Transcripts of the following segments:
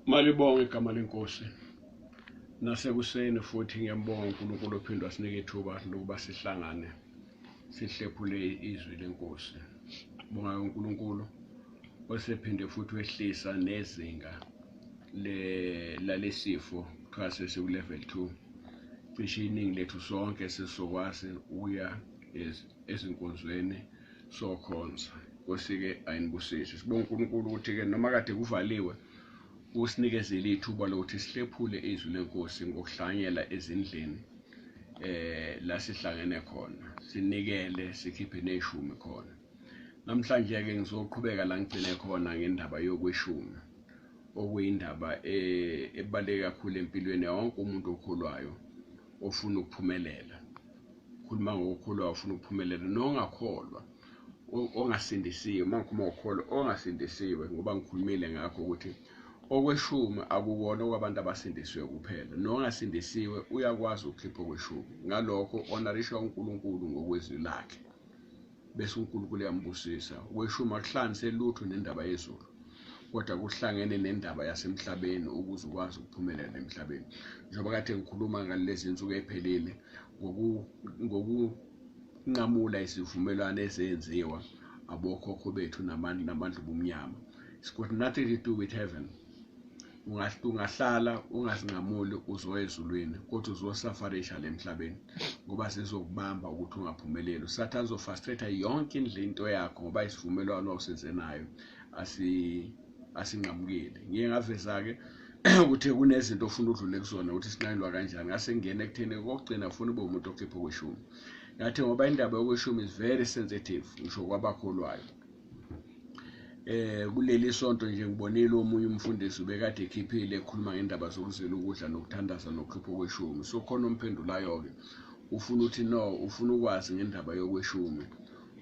Malibonge igama lenkosi. Nasekuseni futhi ngiyambonga uNkulunkulu ophinde wasinike ithuba lokuba sihlangane sihlephule izwi lenkosi. Bonga uNkulunkulu osephinde futhi wehlisa nezinga le lalesifo kuthiwa sesiku level 2. Cishe iningi lethu sonke sesizokwazi ukuya ezinkonzweni sokhonza. Nkosi-ke ayinibusise. Sibonga uNkulunkulu ukuthi-ke noma kade kuvaliwe usinikezele ithuba lokuthi sihlephule izwi lenkosi ngokuhlanganyela ezindlini la sihlangene khona, sinikele sikhiphe neshumi khona. Namhlanje-ke ngizoqhubeka la ngigcine khona ngendaba yokweshumi, okuyindaba ebaluleke kakhulu empilweni yawonke umuntu okholwayo ofuna ukuphumelela. Khuluma ngokukholwa ofuna ukuphumelela nongakholwa, ongasindisiwe. Uma ngikhuluma ngokukholwa ongasindisiwe, ngoba ngikhulumile ngakho ukuthi okweshumi akukona okwabantu abasindisiwe kuphela, nongasindisiwe uyakwazi ukukhipha okweshumi. Ngalokho onarisha uNkulunkulu ngokwezwi lakhe, bese uNkulunkulu uyambusisa. Okweshumi akuhlanganise lutho nendaba yezulu, kodwa kuhlangene nendaba yasemhlabeni ukuze ukwazi ukuphumelela emhlabeni. Njengoba kade ngikhuluma ngalezi nsuku ey'phelile ngokunqamula isivumelwano ezenziwa abokhokho bethu namandla obumnyama. It's got nothing to do with heaven. Ungahlala ungazinqamuli uzoya ezulwini, kodwa uzosafarisha le emhlabeni ngoba zizokubamba ukuthi ungaphumeleli. uSathane uzofrustrate yonke indlela into yakho ngoba isivumelwano awusenze nayo asinqamukile. Ngiye ngaveza-ke ukuthi kunezinto ofuna udlule kuzona ukuthi sinqanyulwa kanjani. Ngase ngingena ekutheni kokugcina ufuna ube umuntu okhipha okweshumi. Ngathi ngoba indaba yokweshumi is very sensitive ngisho kwabakholwayo. Kuleli sonto nje ngibonile omunye umfundisi ubekade ekhiphile ekhuluma ngendaba zokuzila ukudla nokuthandaza nokukhipha okweshumi. So khona omphendulayo-ke ufuna ukuthi no, ufuna ukwazi ngendaba yokweshumi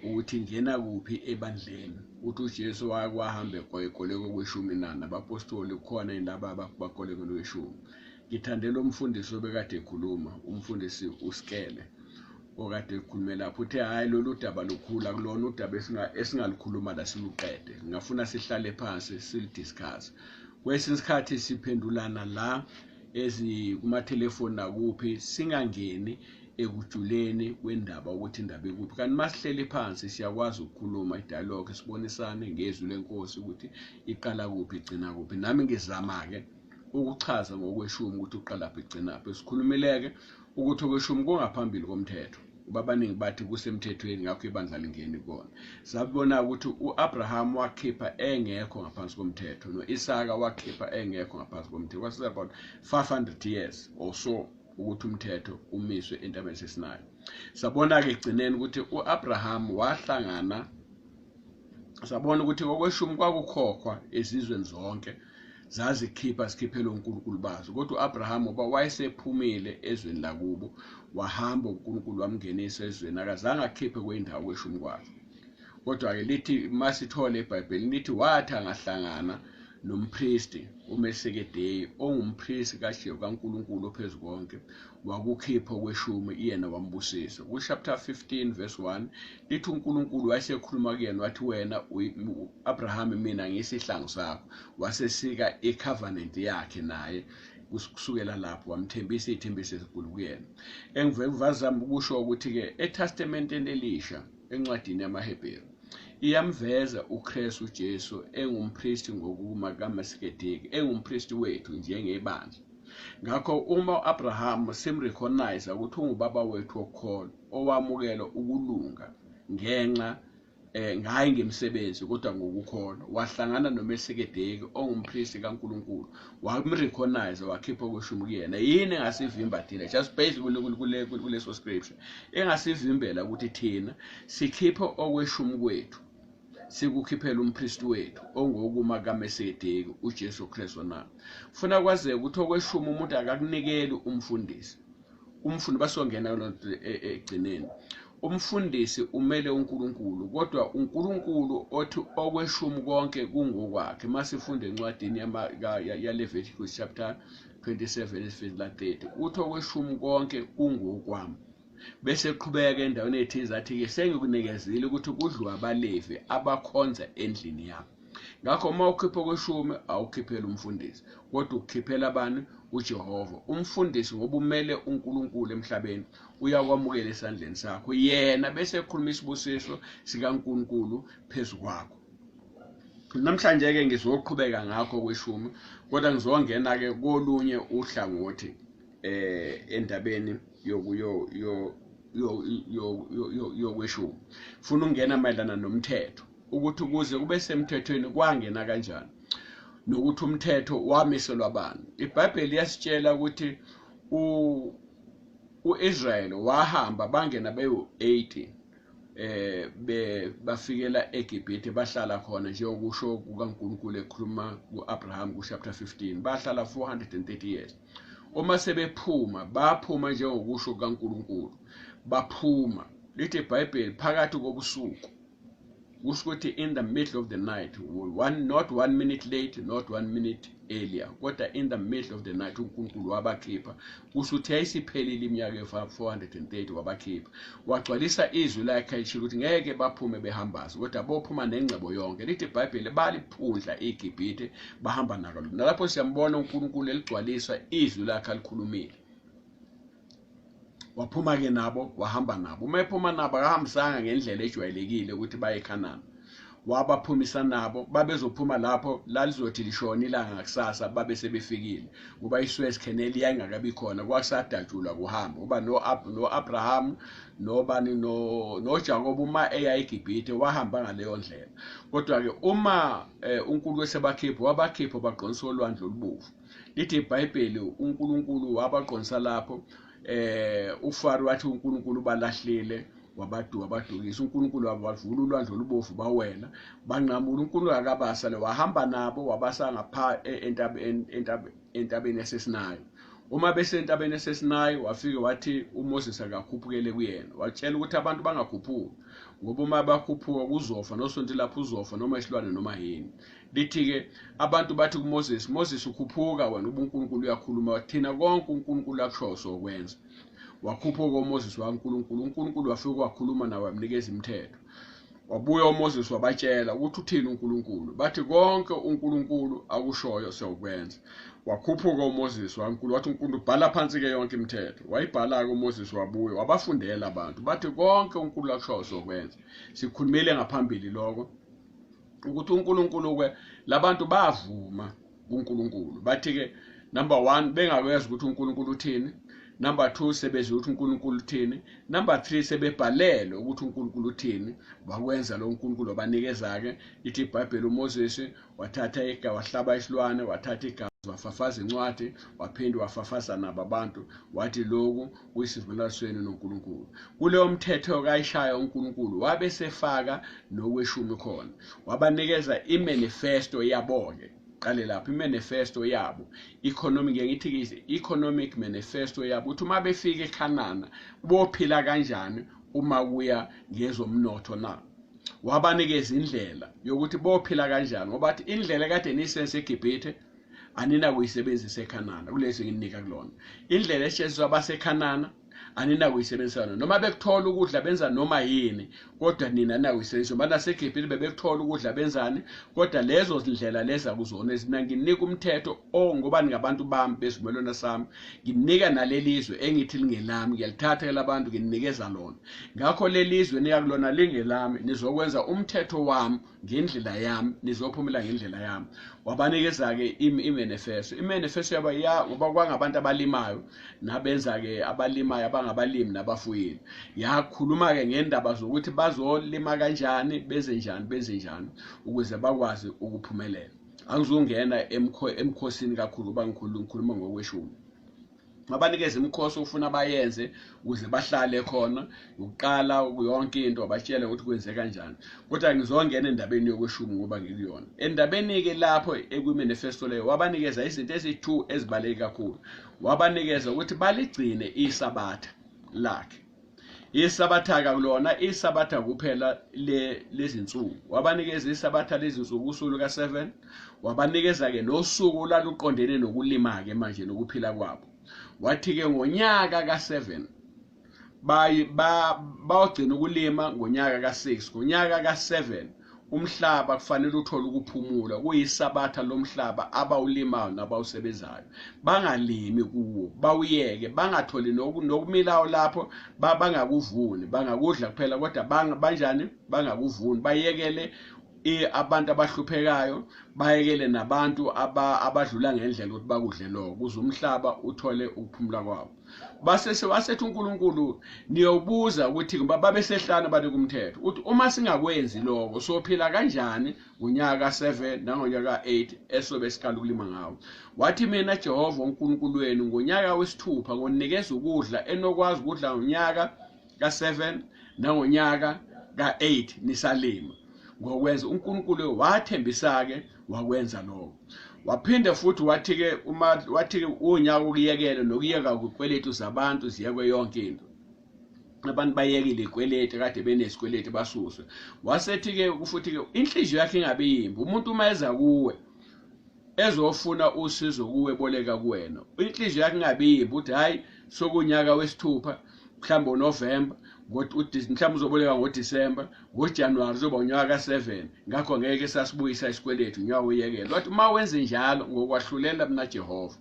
ukuthi ingena kuphi ebandleni. Uthi uJesu wahamba ekoleka okweshumi na nabapostoli kukhona yini laba bakoleka okweshumi. Ngithandela umfundisi obekade ekhuluma, umfundisi uSkele okade ekhulume lapho, uthe hhayi lolu daba lukhula kulona udaba esingalukhuluma la siluqede. Ngingafuna sihlale phansi siludiscuss. Kwesinye isikhathi siphendulana la kumathelefoni nakuphi, singangeni ekujuleni kwendaba ukuthi indaba ikuphi. Kanti masihleli phansi siyakwazi ukukhuluma i-dialogue, sibonisane ngezwi lenkosi ukuthi iqala kuphi igcina kuphi. Nami ngizama-ke ukuchaza ngokweshumi ukuthi uqalaphi igcinaphi. Sikhulumile-ke ukuthi okweshumi kungaphambili komthetho, ngoba abaningi bathi kusemthethweni, ngakho ibandla lingeni kona. Sabona ukuthi u-Abraham wakhipha engekho ngaphansi komthetho, no-Isaka wakhipha engekho ngaphansi komthetho. Kwase about 500 years or so ukuthi umthetho umiswe entabeni yaseSinayi. Sabona-ke ekugcineni ukuthi u-Abraham wahlangana, sabona ukuthi okweshumi kwakukhokhwa ezizweni zonke, zazikhipha zikhiphele uNkulunkulu bazo. Kodwa u-Abraham ngoba wayesephumile ezweni lakubo, wahamba uNkulunkulu wamngenisa ezweni, akazange akhiphe kwindawo kweshumi kwakhe. Kodwa-ke lithi masithole eBhayibhelini lithi wathi angahlangana nompristi uMelkisedeyi ongumpristi kaJehova kaNkulunkulu ophezu konke, wakukhipha okweshumi yena wambusisa. Ku-chapter 15 verse 1 lithi uNkulunkulu wayesekhuluma kuyena wathi wena Abraham mina ngisihlangu sakho. Wasesika i-covenant yakhe naye kusukela lapho, wamthembisa iy'thembiso ezinkulu kuyena. Engivazama ukusho ukuthi-ke eTestamenteni elisha encwadini yamaHebheru iyamveza uKristu Jesu engumpristi ngokuma kaMelkisedeki, engumpristi wethu njengebandla. Ngakho uma uAbraham simrecognize ukuthi ungubaba wethu wokukholwa owamukela ukulunga ngenxa ngayi ngemisebenzi kodwa ngokukholwa, wahlangana noMelkisedeki ongumpristi kaNkulunkulu, wamrecognize wakhipha okweshumi kuyena. Yini engasivimba thina, just based kuleso scripture, engasivimbela ukuthi thina sikhiphe okweshumi kwethu sikukhiphele umpristi wethu ongokuma kaMelkisedeki uJesu Kristu na? Funa kwazeke ukuthi okweshumi umuntu akakunikeli umfundisi. Umfundi basongena kulonto egcineni. Umfundisi umele uNkulunkulu, kodwa uNkulunkulu othi okweshumi konke kungokwakhe. Masifunde encwadini ya Leviticus chapter 27 verse 30, uthi okweshumi konke kungokwami. Bese qhubeka endaweni ethize athi ke sengikunikezile ukuthi kudliwe abaLevi abakhonza endlini yami. Ngakho uma ukhipha okweshumi awukhipheli umfundisi, kodwa ukukhiphela bani? UJehova. Umfundisi ngoba umele uNkulunkulu emhlabeni uyakwamukela esandleni sakho, yena bese ekhuluma isibusiso sikaNkulunkulu phezu kwakho. Namhlanje-ke ngizoqhubeka ngakho kweshumi, kodwa ngizongena-ke kolunye uhlangothi endabeni yokweshumi. Funa ukungena mayelana nomthetho, ukuthi ukuze kube semthethweni kwangena kanjani, nokuthi umthetho wamiselwa bani. IBhayibheli liyasitshela ukuthi u-Israyeli wahamba bangena bewu-80 bafikela eGibhithe, bahlala khona njengokusho kukaNkulunkulu ekhuluma ku-Abraham ku-chapter 15, bahlala 430 years. Uma sebephuma, baphuma njengokusho kukaNkulunkulu, baphuma, lithi iBhayibheli, phakathi kobusuku. Kusho ukuthi in the middle of the night, one, not 1 minute late, not 1 minute earlier, kodwa in the middle of the night uNkulunkulu wabakhipha. Kusho ukuthi yayisiphelile iminyaka ye-430, wabakhipha, wagcwalisa izwi lakhe alishilo ukuthi ngeke baphume behambaze, kodwa bophuma nengcebo yonke. Lithi iBhayibheli baliphundla iGibhithe, bahamba nalo. Nalapho siyambona uNkulunkulu eligcwalisa izwi lakhe alikhulumile. Waphuma-ke nabo, wahamba nabo. Uma ephuma nabo akahambisanga ngendlela ejwayelekile ukuthi baye eKhanani, wabaphumisa nabo. Babezophuma lapho lalizothi lishona ilanga ngakusasa babe sebefikile, ngoba iSuez Canal yayingakabi khona, kwakusadatshulwa kuhamba. Ngoba no-Abraham nobani noJakobe uma eya eGibhithe wahamba ngaleyo ndlela. Kodwa-ke uma uNkulunkulu esebakhipha, wabakhipha baqondisa olwandle olubovu. Lithi iBhayibheli uNkulunkulu wabaqondisa lapho. uFaro wathi uNkulunkulu balahlile, wabadukisa. uNkulunkulu wavula ulwandle olubovu, bawela, banqamula. uNkulunkulu akabasa le, wahamba nabo, wabasa ngapha entabeni yaseSinayi. Uma besentabeni yaseSinayi wafike wathi uMoses akakhuphukele kuyena, watshela ukuthi abantu bangakhuphuki, ngoba uma bakhuphuka kuzofa nosonto lapho uzofa, noma isilwane noma yini. Lithi-ke abantu bathi kuMoses, Moses ukhuphuka wena, uba uNkulunkulu uyakhuluma, thina konke uNkulunkulu akushoyo sokwenza. Wakhuphuka uMoses waNkulunkulu, uNkulunkulu wafika wakhuluma naye, wamnikeza imithetho. Wabuya uMoses wabatshela ukuthi uthini uNkulunkulu, bathi konke uNkulunkulu akushoyo siyokwenza. Wakhuphuka uMoses waNkulunkulu, wathi uNkulunkulu bhala phansi-ke yonke imithetho. Wayibhala-ke uMoses, wabuya wabafundela abantu, bathi konke uNkulunkulu akushoyo siyokwenza. Sikhulumile ngaphambili lokho ukuthi uNkulunkulu-ke labantu bavuma kuNkulunkulu, bathi-ke number 1 bengakwazi ukuthi uNkulunkulu uthini, number 2 sebezwe ukuthi uNkulunkulu uthini, number 3 sebebhalelwe ukuthi uNkulunkulu uthini. Bakwenza lo uNkulunkulu wabanikeza-ke. Ithi iBhayibheli uMoses wathatha igazi, wahlaba isilwane, wathatha igazi wafafaza incwadi, waphinde wafafaza nabo abantu, wathi lokhu kuyisivumelwano senu noNkulunkulu. Kuleyo mthetho kayishaya uNkulunkulu wabe sefaka nokweshumi khona, wabanikeza imanifesto yabo-ke. Qale lapho imanifesto yabo, economic, ngithi economic manifesto yabo, ukuthi uma befika eKhanana bophila kanjani uma kuya ngezomnotho na. Wabanikeza indlela yokuthi bophila kanjani, ngoba athi indlela ekade niyisebenzisa eGibhithe aninakuyisebenzisa eKhanana, kulezi nginika kulona. Indlela esetshenziswa abaseKhanana aninakuyisebenzisa yona, noma bekuthola ukudla benza noma yini, kodwa nina aninakuyisebenzisa. Ngoba naseGibhithe bebekuthola ukudla benzani, kodwa lezo zindlela leza kuzona ezina nginika umthetho ngoba ningabantu bami besivumelwano sami, nginika nalelizwe engithi lingelami, ngiyalithatha labantu nginikeza lona. Ngakho lelizwe niya kulona lingelami, nizokwenza umthetho wami ngendlela yami, nizophumela ngendlela yami. Wabanikeza-ke imanifesto. Imanifesto yaba ya, ngoba kwangabantu abalimayo nabenza-ke abalimayo abangabalimi nabafuyile. Yakhuluma-ke ngendaba zokuthi bazolima kanjani, benze njani, benze njani ukuze bakwazi ukuphumelela. Angizungena emkhosini kakhulu ngoba ngikhuluma ngokweshumi. Babanikeza imikhosi ofuna bayenze ukuze bahlale khona, ukuqala yonke into wabatshela ukuthi kwenze kanjani. Kodwa ngizongena endabeni yokweshumi ngoba ngikuyona. Endabeni-ke lapho ekwi-manifesto leyo wabanikeza izinto eziyi-2 ezibaluleke kakhulu. Wabanikeza ukuthi baligcine iSabatha lakhe. Isabatha kulona isabatha kuphela lezinsuku. Wabanikeza isabatha lezinsuku usuku luka-7, wabanikeza-ke nosuku laluqondene nokulima-ke manje nokuphila kwabo. Wathi-ke ngonyaka ka-7 bayogcina ukulima ngonyaka ka-6, ngonyaka ka-7 Umhlaba kufanele uthole ukuphumula, kuyisabatha lomhlaba abawulimayo nabawusebenzayo. Bangalimi kuwo, bawuyeke, bangatholi nokumilayo lapho, bangakuvuni, bangakudla kuphela kodwa banjani? Bangakuvuni, bayekele abantu abahluphekayo, bayekele nabantu abadlula ngendlela ukuthi bakudle lokho, ukuze umhlaba uthole ukuphumula kwawo. Wasethi uNkulunkulu, niyobuza ukuthi ngoba babesehlane banika umthetho, uthi uma singakwenzi lokho sophila kanjani ngonyaka ka-7 nangonyaka ka-8 esobe siqala ukulima ngawo. Wathi mina Jehova uNkulunkulu wenu ngonyaka wesithupha ngonikeza ukudla enokwazi ukudla ngonyaka ka-7 nangonyaka ka-8 nisalima. Ngokwenza uNkulunkulu wathembisa-ke wakwenza lokho. Waphinde futhi wathi-ke uma wathi-ke unyaka ukuyekela nokuyeka kwikweletu zabantu ziyekwe yonke into. Abantu bayekile ikweletu kade benesikweletu basuswe. Wasethi-ke futhi-ke inhliziyo yakhe ingabe yimbi. Umuntu uma eza kuwe ezofuna usizo kuwe boleka kuwena, inhliziyo yakhe ingabe yimbi, uthi hayi sokunyaka wesithupha mhlawumbe uNovember, mhlawumbe uzoboleka ngoDisemba, ngoJanuwari uzoba unyaka ka-7, ngakho ngeke sasibuyisa isikweletu, unyaka uyekela. Wathi uma wenze njalo ngokwahlulela mina Jehova,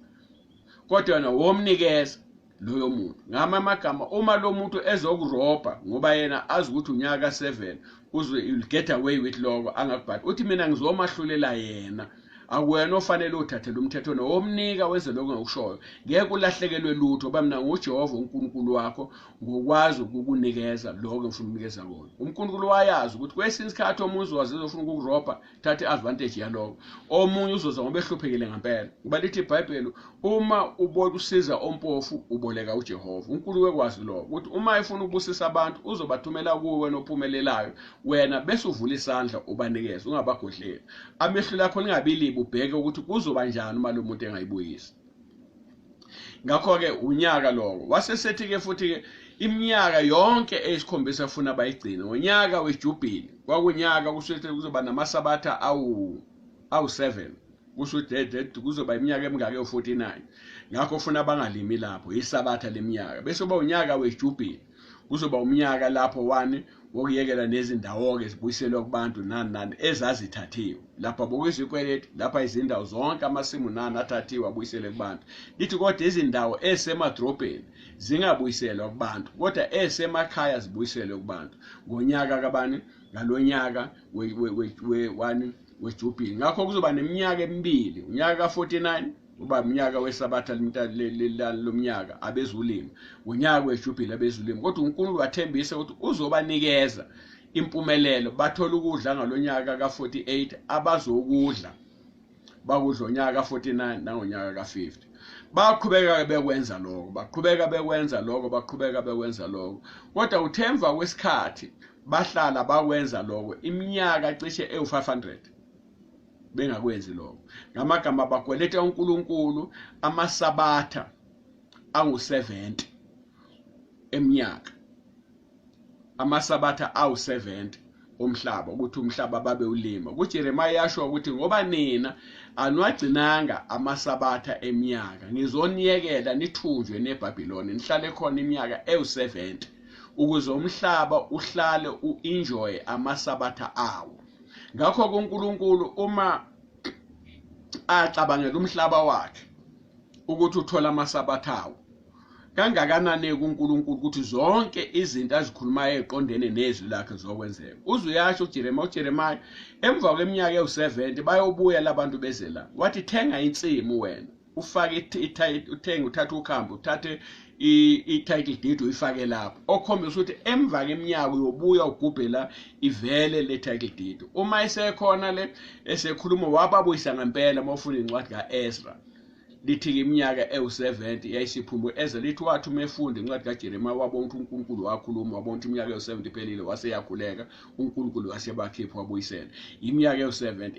kodwa wena womnikeza loyo muntu. Ngama amagama, uma lo muntu ezokurobha ngoba yena azi ukuthi unyaka ka-7 you'll get away with lokho angakubhadi, uthi mina ngizomahlulela yena. Akuwena ofanele uthathele umthetho nowomnika wenze lokho ngokushoyo, ngeke ulahlekelwe lutho ngoba mina nguJehova uNkulunkulu wakho, ngokwazi ukukunikeza lokho engifuna ukunikeza kona. UNkulunkulu wayazi ukuthi kwesinye isikhathi omunye uzowazi ezofuna ukukurobha, thatha i-advantage yalokho, omunye uzoza ngoba ehluphekile ngempela. Ngoba lithi iBhayibheli, uma ubona usiza ompofu uboleka uJehova. uNkulunkulu ekwazi lokho ukuthi uma efuna ukubusisa abantu uzobathumela kuwe wena ophumelelayo, wena bese uvula isandla ubanikeze, ungabagodleli. Amehlo lakho lingabi libi, ubheke ukuthi kuzoba njani uma lo muntu engayibuyisi. Ngakho-ke unyaka lowo. Wasesethi-ke futhi-ke iminyaka yonke eyisikhombisa afuna bayigcine. Ngonyaka wejubhili kwakunyaka kusuke kuzoba namasabatha awu-7, kusho ukuthi kuzoba iminyaka emingaka ewu-49. Ngakho ufuna bangalimi lapho, isabatha leminyaka. Bese kuba unyaka wejubhili, kuzoba umnyaka lapho wani wokuyekela nezindawo-ke zibuyiselwa kubantu nani nani ezazithathiwe. Lapha bukisa ikweleti, lapha izindawo zonke amasimu nani athathiwe abuyiselwe kubantu. Lithi kodwa izindawo ezisemadrobheni zingabuyiselwa kubantu, kodwa ezisemakhaya zibuyiselwe kubantu. Ngonyaka kabani? Ngalonyaka wani wejubhili. Ngakho kuzoba neminyaka emibili, unyaka ka-49 uba umnyaka wesabatha lomnyaka abezulima, ngonyaka wejubhili abezulima. Kodwa uNkulunkulu wathembisa ukuthi uzobanikeza impumelelo, bathola ukudla ngalonyaka ka-48 abazokudla bakudla unyaka ka-49 nangonyaka ka-50. Baqhubeka bekwenza lokho, baqhubeka bekwenza lokho, baqhubeka bekwenza lokho. Kodwa uthe emva kwesikhathi bahlala bakwenza lokho iminyaka cishe ewu-500 bengakwenzi lokho. Ngamagama bakweleta uNkulunkulu amasabatha angu-70 eminyaka, amasabatha awu-70 omhlaba, ukuthi umhlaba babe ulima. KuJeremiah yasho ukuthi ngoba nina aniwagcinanga amasabatha eminyaka, ngizoniyekela nithunjwe neBhabhiloni, nihlale khona iminyaka ewu-70 ukuze umhlaba uhlale u-enjoy amasabatha awo. Ngakho uNkulunkulu uma acabangela umhlaba wakhe ukuthi uthola amasabatha awo, kangakanani kuNkulunkulu ukuthi zonke izinto azikhulumayo eziqondene nezwi lakhe zokwenzeka. Uze uyasho uJeremiah, uJeremiah emva kweminyaka ewu-70 bayobuya labantu beze la. Wathi thenga insimu wena, ufake uthenge, uthathe ukhambo, uthathe i-title deed uyifake lapho, okhombisa ukuthi emva kweminyaka uyobuya ugubhe la ivele le title deed. Uma isekhona le esekhuluma wababuyisa ngempela. Uma ufunda incwadi ka-Ezra, lithi-ke iminyaka ewu-70 yayisiphuma. U-Ezra lithi wathi uma efunda incwadi kaJeremiah wabona ukuthi uNkulunkulu wakhuluma, wabona ukuthi iminyaka ewu-70 iphelile, wase yakhuleka uNkulunkulu wasebakhipha wabuyisela iminyaka ewu-70.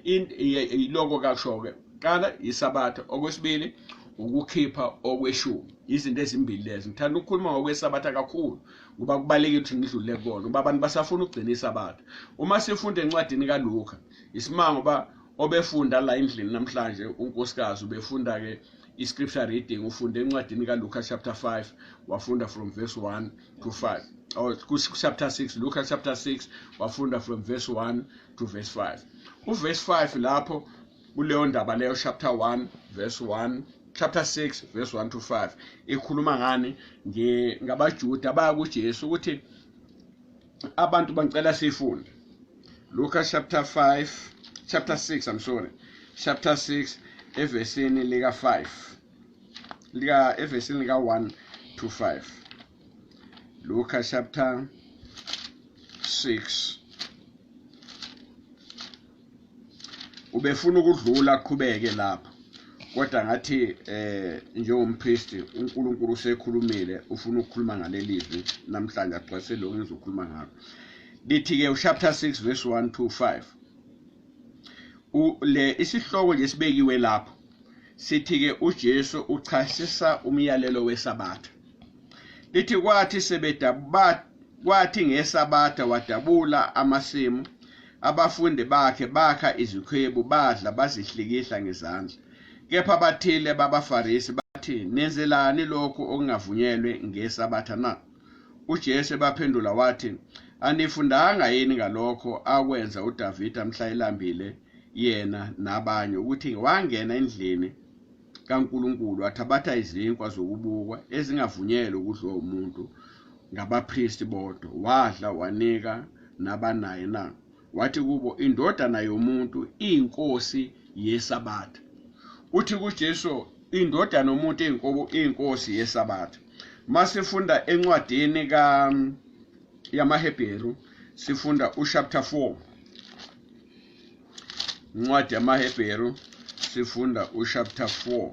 Yiloko kakusho-ke, qala isabatha, okwesibili ukukhipha okweshumi. Izinto ezimbili lezo. Ngithanda ukukhuluma ngokwesabatha kakhulu ngoba kubalulekile ukuthi ngidlule kukona, ngoba abantu basafuna ukugcina isabatha. Uma sifunda encwadini kaLuka, isimanga ngoba Obefunda la endlini namhlanje unkosikazi ubefunda ke i-scripture reading, ufunde encwadini kaLuka chapter 5, wafunda from verse 1 to 5, or chapter 6, Luka chapter 6, wafunda from verse 1 to verse 5. Uverse 5 lapho kuleyo ndaba leyo, chapter 1 verse 1, chapter 6 verse 1 to 5, ikhuluma ngani? NgabaJuda baya kuJesu ukuthi abantu bangicela sifunde Luka chapter 5, chapter 6, I'm sorry, chapter 6 evesini lika 5, lika evesini lika 1 to 5. Luka chapter 6. Ubefuna ukudlula aqhubeke lapho, kodwa ngathi njengompristi uNkulunkulu usekhulumile, ufuna ukukhuluma ngaleli zwi namhlanje, agcwalise lokho engizokhuluma ngakho. Lithi ke chapter 6 verse 1 to 5, le isihloko nje sibekiwe lapho, sithi ke uJesu uchasisa umyalelo weSabatha. Lithi kwathi sebedabula, kwathi ngeSabatha wadabula amasimu, abafundi bakhe bakha izikhwebu badla bazihlikihla ngezandla. Kepha bathile babaFarisi bathi, nenzelani lokhu okungavunyelwe ngeSabatha na? uJesu ebaphendula wathi, anifundanga yini ngalokho akwenza uDavida mhla elambile yena nabanye, ukuthi wangena endlini kaNkulunkulu wathabatha izinkwa zokubukwa ezingavunyelwe ukudliwa umuntu ngabapristi bodwa, wadla wanika nabanaye na? Wathi kubo, indodana yomuntu iyinkosi yeSabatha. Uthi kuJesu, indodana yomuntu iyinkosi yeSabatha. Masifunda encwadini ka yamaHebheru, sifunda uchapter 4. Incwadi yamaHebheru sifunda uchapter 4,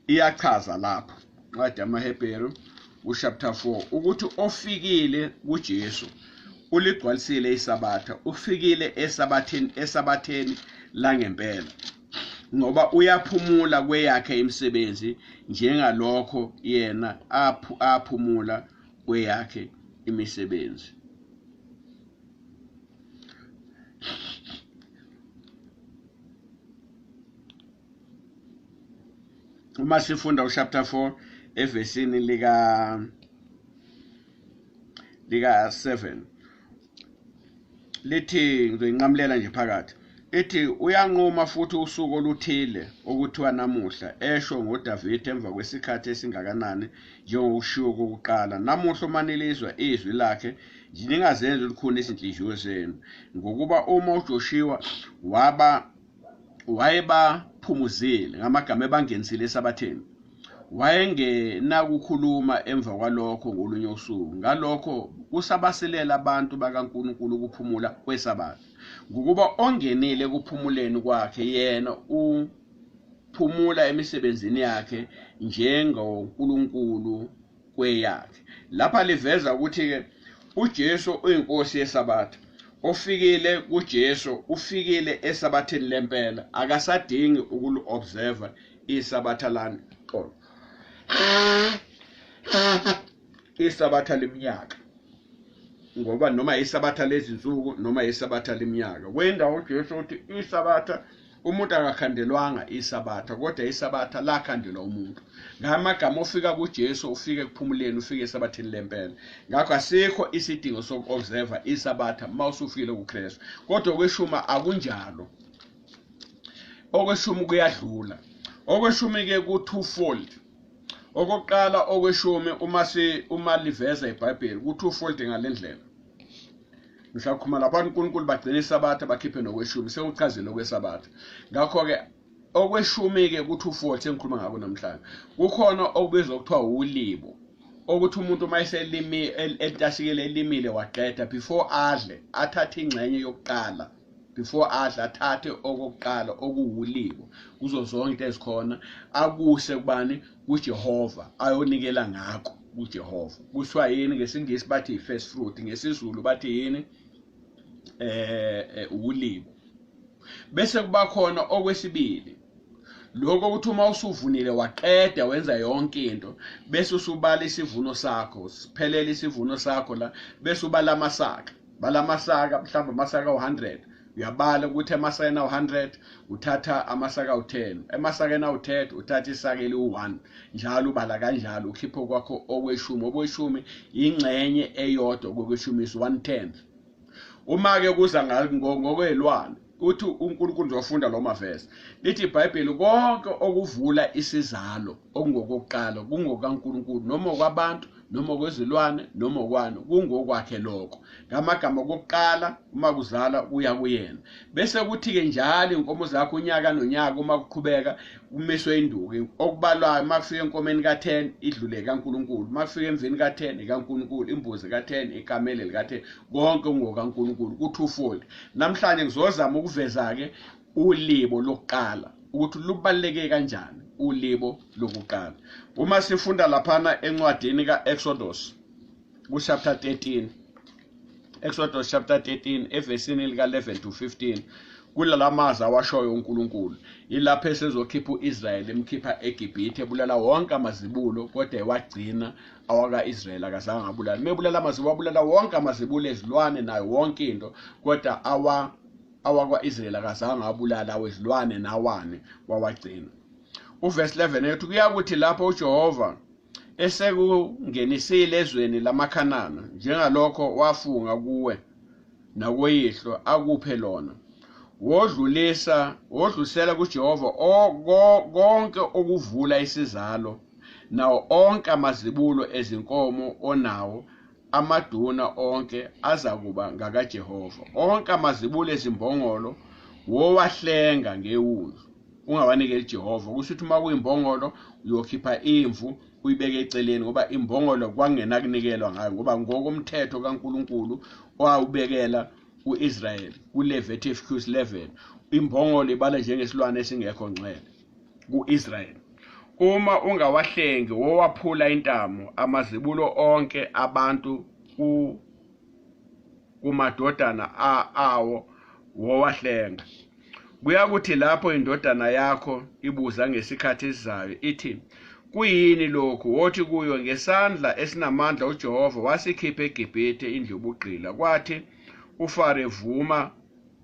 iyachaza lapho incwadi yamaHebheru uchapter 4 ukuthi ofikile kuJesu uligcwalisile iSabatha, ufikile esabatheni, esabatheni langempela, ngoba uyaphumula kweyakhe imisebenzi njengalokho yena aphumula kweyakhe imisebenzi. Uma sifunda uchapter 4 evesini lika 7, lithi, ngizoyinqamulela nje phakathi, ithi uyanquma futhi usuku oluthile okuthiwa namuhla, esho ngoDavid emva kwesikhathi esingakanani njengokushiwo kokuqala, namuhla uma nilizwa izwi lakhe ningazenzi olukhuni izinhliziyo zenu, ngokuba uma uJoshua wayebaphumuzile ngamagama ebangenisile esabatheni, wayengenakukhuluma emva kwalokho ngolunye usuku. Ngalokho kusabasilela abantu bakaNkulunkulu ukuphumula kwesabatha, ngokuba ongenile ekuphumuleni kwakhe yena uphumula emisebenzini yakhe njengoNkulunkulu kweyakhe. Lapha liveza ukuthi-ke uJesu uyinkosi yeSabatha. Ofikile kuJesu ufikile esabatheni lempela, akasadingi ukulu-observe iSabatha lani xolo, iSabatha leminyaka, ngoba noma iSabatha lezinsuku noma iSabatha leminyaka. Kwendawo uJesu uthi iSabatha umuntu akakhandelwanga iSabatha, kodwa iSabatha lakhandelwa umuntu. Ngamagama ofika kuJesu ufike ekuphumuleni, ufike esabatheni lempela. Ngakho asikho isidingo soku-observe iSabatha uma usufikile kuKristu. Kodwa okweshumi akunjalo, okweshumi kuyadlula. Okweshumi-ke ku-twofold. Okokuqala, okweshumi uma liveza iBhayibheli ku-twofold ngale ndlela. Ngisakhuluma lapha, uNkulunkulu bagcina iSabatha bakhiphe nokweshumi, sekuchazile okweSabatha. Ngakho-ke okweshumi-ke ku-twofold sengikhuluma ngakho namhlanje. Kukhona okubizwa kuthiwa ulibo, okuthi umuntu uma eselimi entashikele elimile waqeda, before adle athathe ingxenye yokuqala, before adle athathe okokuqala okuwulibo kuzo zonke into ezikhona, akuse kubani? KuJehova, ayonikela ngakho kuJehova. Kuthiwa yini ngesiNgisi? Bathi first fruit, ngesiZulu bathi yini? Ulibo. Bese kuba khona okwesibili, lokho ukuthi uma usuvunile waqeda wenza yonke into, bese usubala isivuno sakho, siphelele isivuno sakho la, bese ubala amasaka, bala amasaka, mhlawumbe amasaka u100. Uyabala ukuthi emasakeni awu-100 uthatha amasaka awu-10, emasakeni awu-30 uthatha isaka eliwu-1, njalo ubala kanjalo ukhiphe kwakho okweshumi. Okweshumi ingxenye eyodwa kokweshumi is 1/10. Uma-ke kuza ngokwelwane, uthi uNkulunkulu uzofunda lo mavesi, lithi iBhayibheli konke okuvula isizalo okungokokuqala kungokaNkulunkulu, noma okwabantu noma okwezilwane noma okwani, kungokwakhe lokho. Ngamagama kokuqala uma kuzala kuya kuyena. Bese kuthi-ke njalo iy'nkomo zakho unyaka nonyaka uma kuqhubeka kumiswe induku okubalwayo. Uma kufika enkomeni ka-10 idlule kaNkulunkulu, uma kufika emvini ka-10 ikaNkulunkulu, imbuzi ka-10, ikamele lika-10, konke kungokaNkulunkulu ku-twofold. Namhlanje ngizozama ukuveza-ke ulibo lokuqala ukuthi lubaluleke kanjani ulibo lokuqala. Uma sifunda laphana encwadini ka-Exodus ku-chapter 13, Exodus chapter 13 evesini lika-11 to 15, kulala mazwi awashoyo uNkulunkulu. Yilapho esezokhipha u-Israyeli, emkhipha eGibhithe, ebulala wonke amazibulo, kodwa ewagcina awaka-Israyeli, akazange abulale. Mebulala amazibulo, wabulala wonke amazibulo ezilwane nayo wonke into, kodwa awakwa-Israyeli akazange abulala awezilwane nawane, wawagcina. Uverse 11 ethi kuyakuthi lapho uJehova esekungenisile ezweni lamaKhanana, njengalokho wafunga kuwe nakoyihlo akuphe lona, wodlulisela kuJehova konke okuvula isizalo nawo onke amazibulo ezinkomo onawo, amaduna onke azakuba ngakaJehova. Onke amazibulo ezimbongolo wowahlenga ngewundlu, ungawanikeli Jehova. Kusho ukuthi uma kuyimbongolo uyokhipha imvu uyibeke eceleni, ngoba imbongolo kwangenakunikelwa ngayo, ngoba ngokomthetho kaNkulunkulu owawubekela uIsrayeli kuLeviticus 11, imbongolo ibala njengesilwane esingekho ngcwele kuIsrayeli. Uma ungawahlengi wowaphula intamo amazibulo onke abantu kumadodana awo wowahlenga. Kuyakuthi lapho indodana yakho ibuza ngesikhathi esizayo ithi, kuyini lokhu? Wothi kuyo, ngesandla esinamandla uJehova wasikhipha eGibhithe, indlu yobugqila. Kwathi uFaro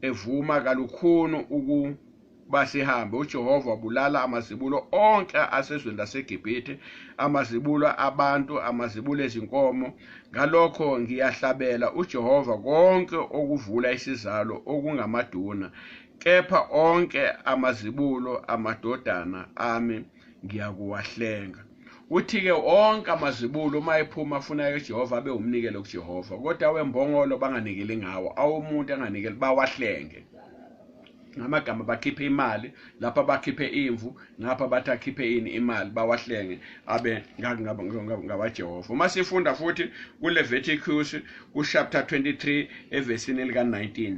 evuma kalukhuni ukuba sihambe, uJehova wabulala amazibulo onke asezweni laseGibhithe, amazibulo abantu, amazibulo ezinkomo. Ngalokho ngiyahlabela uJehova konke okuvula isizalo okungamaduna, kepha onke amazibulo amadodana ami ngiyakuwahlenga. Uthi-ke onke amazibulo uma ephuma afuna uJehova abe umnikelo kuJehova, kodwa awembongolo banganikeli ngawo, awumuntu anganikeli, bawahlenge. Ngamagama bakhiphe imali, lapha bakhiphe imvu, ngapha bathi akhiphe ini imali, bawahlenge abe ngawaJehova. Uma sifunda futhi kuLeviticus ku-chapter 23 evesini lika-19.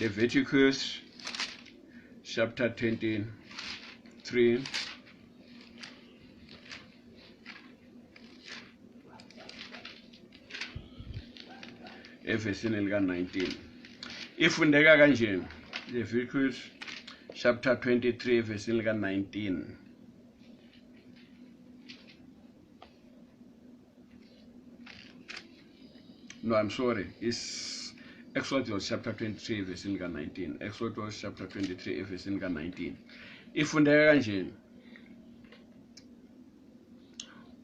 Leviticus chapter 23 evesini lika-19 ifundeka kanje. Leviticus chapter 23 evesini lika-19. No, I'm sorry. It's Exodus chapter 23 verse 19. Exodus chapter 23 verse 19. Ifundeka kanje.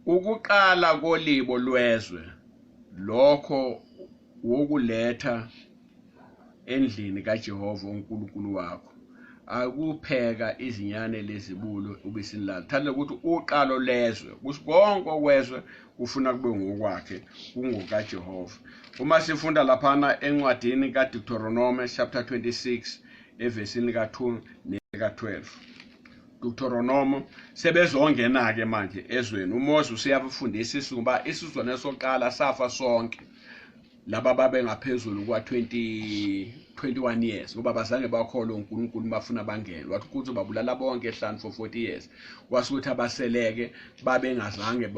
Ukuqala kolibo lwezwe lokho wokuletha endlini kaJehova uNkulunkulu wakho, akupheka izinyane lezibulo ubisini lalo. Thanda ukuthi uqalo lezwe, konke okwezwe kufuna kube ngokwakhe, kungokaJehova. Uma sifunda laphana encwadini kaDeuteronomy chapter 26 evesini ka-2 neka-12, Deuteronomy sebezongena-ke manje ezweni. uMose useyabafundisa isizwe, ngoba isizwana sokuqala safa sonke, laba babe ngaphezulu kwa-20 21 years ngoba abazange bakholwe uNkulunkulu bafuna bangene. Wathi ukuthi babulala bonke ehlane for 40 years. Wasukuthi abaseleke babengazange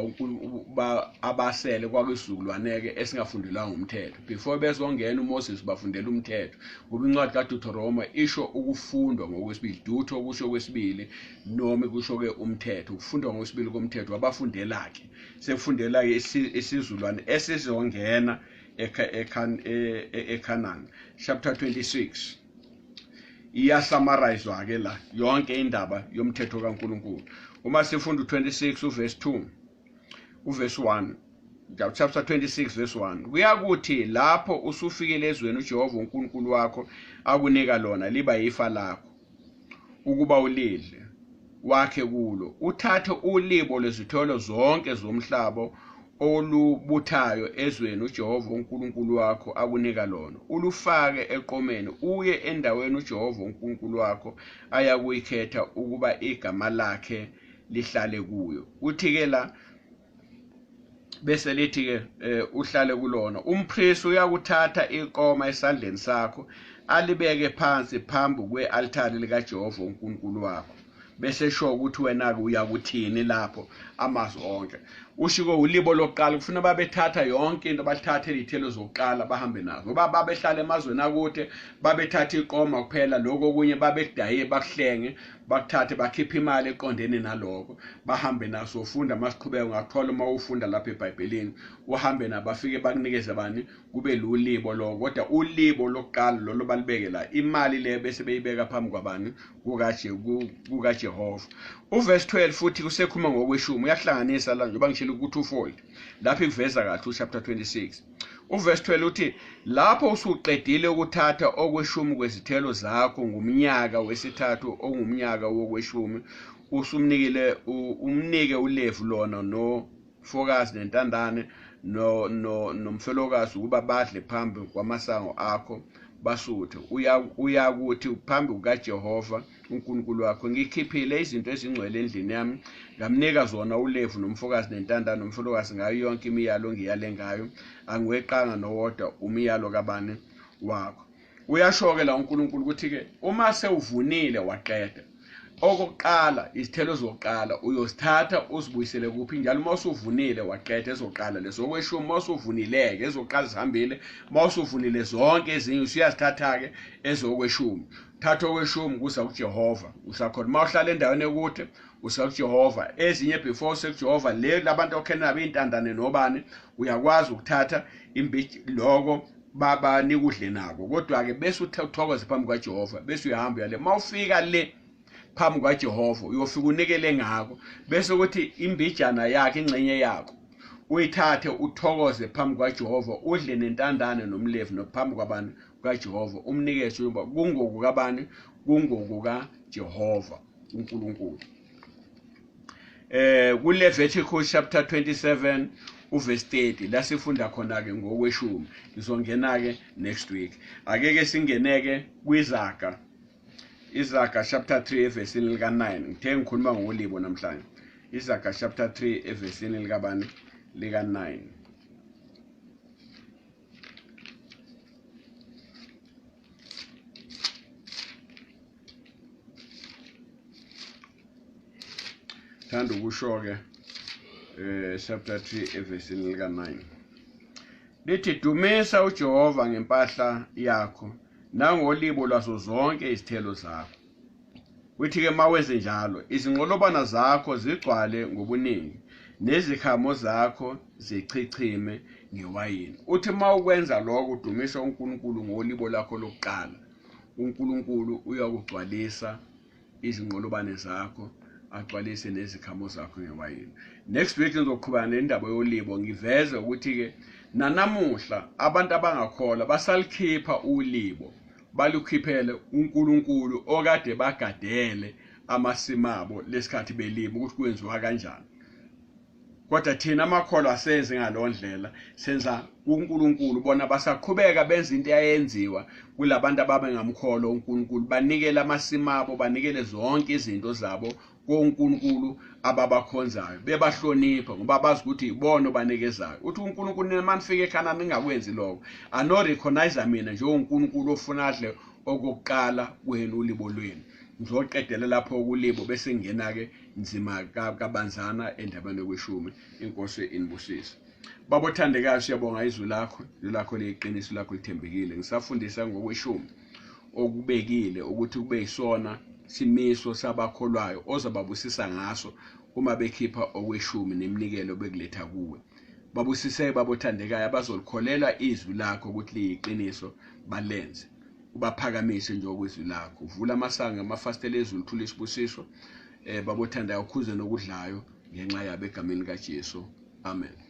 abasele kwakuyisizukulwane-ke esingafundelwanga umthetho. Before bezongena uMoses bafundela umthetho, ngoba incwadi kaDeuteronomy isho ukufundwa ngokwesibili, deuto kusho kwesibili, noma kusho-ke umthetho, ukufundwa ngokwesibili komthetho. Wabafundela-ke, sekufundela-ke isizukulwane esizongena eKhanani. Chapter 26 iyasummarizwa-ke la yonke indaba yomthetho kaNkulunkulu. Uma sifunda u-26 uverse 2 uverse 1, chapter 26 verse 1, kuyakuthi lapho usufikile ezweni uJehova uNkulunkulu wakho akunika lona liba yifa lakho ukuba ulidle wakhe kulo, uthathe ulibo lwezithelo zonke zomhlaba olubuthayo ezweni uJehova uNkulunkulu wakho akunika lona, ulufake eqomeni, uye endaweni uJehova uNkulunkulu wakho ayakuyikhetha ukuba igama lakhe lihlale kuyo. Uthi-ke la bese lithi-ke uhlale kulona. Umpristi uyakuthatha iqoma esandleni sakho alibeke phansi phambi kwe-altare likaJehova uNkulunkulu wakho, bese sho ukuthi wena-ke uyakuthini lapho amazwi onke. Ushiko ulibo lokuqala, kufuna babethatha yonke into, bathathe izithelo zokuqala bahambe nazo, ngoba babehlala emazweni akude, babethatha iqoma kuphela, lokho okunye babekudaye bakuhlenge, bakuthathe bakhiphe imali eqondene naloko bahambe naso. Ufunda masiqhubeka ungakuthola uma ufunda lapha eBhayibhelini, uhambe nabo bafike bakunikeze bani, kube lulibo lokho. Kodwa ulibo lokuqala lolo balibeke la, imali le bese beyibeka phambi kwabani, kukaJehova. Uverse 12 futhi kusekhuluma ngokweshumi, uyahlanganisa la njengoba ngishilo ku-twofold lapho ikuveza kahle uchapter 26. Uverse 12 uthi lapho usuqedile ukuthatha okweshumi kwezithelo zakho ngomnyaka wesithathu ongumnyaka wokweshumi, usumnikile umnike uLevi lona nofokazi nentandane nomfelokazi ukuba badle phambi kwamasango akho basuthe. Uyakuthi phambi kukaJehova uNkulunkulu wakho, ngikhiphile izinto ezingcwele endlini yami, ngamnika zona uLevi nomfokazi nentandane nomfelokazi ngayo yonke imiyalo ngiyale ngayo, angiweqanga nowodwa umyalo kabani wakho. Uyasho-ke la uNkulunkulu ukuthi-ke uma sewuvunile waqeda, okokuqala izithelo zokuqala uyozithatha uzibuyisele kuphi njalo uma usuvunile waqeda ezokuqala lezo okweshumi, uma usuvunile-ke ezokuqala zihambile, uma usuvunile zonke ezinye usuyazithatha-ke ezokweshumi. Thatha okweshumi kusa kuJehova, usakhona uma uhlala endaweni ekude usa kuJehova, ezinye before sekuJehova le labantu okhena nabo intandane nobani, uyakwazi ukuthatha loko banikudle nako, kodwa-ke bese uthokoze phambi kukaJehova, bese uyahamba uyale. Uma ufika le phambi kukaJehova uyofika unikele ngako, bese ukuthi imbijana yakhe ingxenye yakho uyithathe uthokoze phambi kukaJehova, udle nentandane nomLevi nophambi kwabantu kukaJehova, umnikeze ukuba kungokukabani, kungokukaJehova uNkulunkulu. KuLeviticus chapter 27 uverse 30 la sifunda khona ke ngokweshumi. Ngizongena ke next week. Ake ke singeneke kwiZaga, Izaga chapter 3 evesini lika 9. Ngithe ngikhuluma ngolibo namhlanje. Izaga chapter 3 evesini likabani, lika 9. Thanda ukusho ke chapter 3 evesini lika 9. Lithi dumisa uJehova ngempahla yakho nangolibo lwazo zonke izithelo zakho. Uthi ke mawenze njalo izinqolobana zakho zigcwale ngobuningi nezikhamo zakho zichichime ngewayini. Uthi mawukwenza lokho udumisa uNkulunkulu ngolibo lakho lokuqala, uNkulunkulu uyakugcwalisa izinqolobane zakho agcwalise nezikhamo zakho ngewayini. Next week ngizoqhubeka nendaba yolibo, ngiveze ukuthi ke nanamuhla abantu abangakholwa basalikhipha ulibo, balukhiphele uNkulunkulu okade bagadele amasimabo lesikhathi belima ukuthi kwenziwa kanjani. Kodwa thina amakholwa asenze ngalondlela, senza uNkulunkulu. Bona basaqhubeka benza into eyayenziwa kulabantu ababengamkholwa uNkulunkulu, banikele amasimabo, banikele zonke izinto zabo koNkulunkulu ababakhonzayo, bebahlonipha ngoba bazi ukuthi ibona obanikezayo. Uthi uNkulunkulu nina manifika eKhanani ningakwenzi lokho, ano recognize mina njengoNkulunkulu ofuna adle okokuqala kwenu ulibo lwenu. Ngizoqedela lapho kulibo bese ngingena-ke nzima kabanzana endabeni yokweshumi. Inkosi inibusise. Baba othandekayo, siyabonga izwi lakho, izwi lakho liyiqiniso, lakho lithembekile. Ngisafundisa ngokweshumi okubekile ukuthi kube yisona simiso sabakholwayo ozobabusisa ngaso uma bekhipha okweshumi neminikelo bekuletha kuwe. Babusiseke baba othandekayo abazolikholelwa izwi lakho ukuthi liyiqiniso, balenze, ubaphakamise njengokwezwi lakho. Uvula amasango amafasitela ezulu, uthule isibusiso. Baba othandayo, ukhuze nokudlayo ngenxa yabo egameni likaJesu. Amen.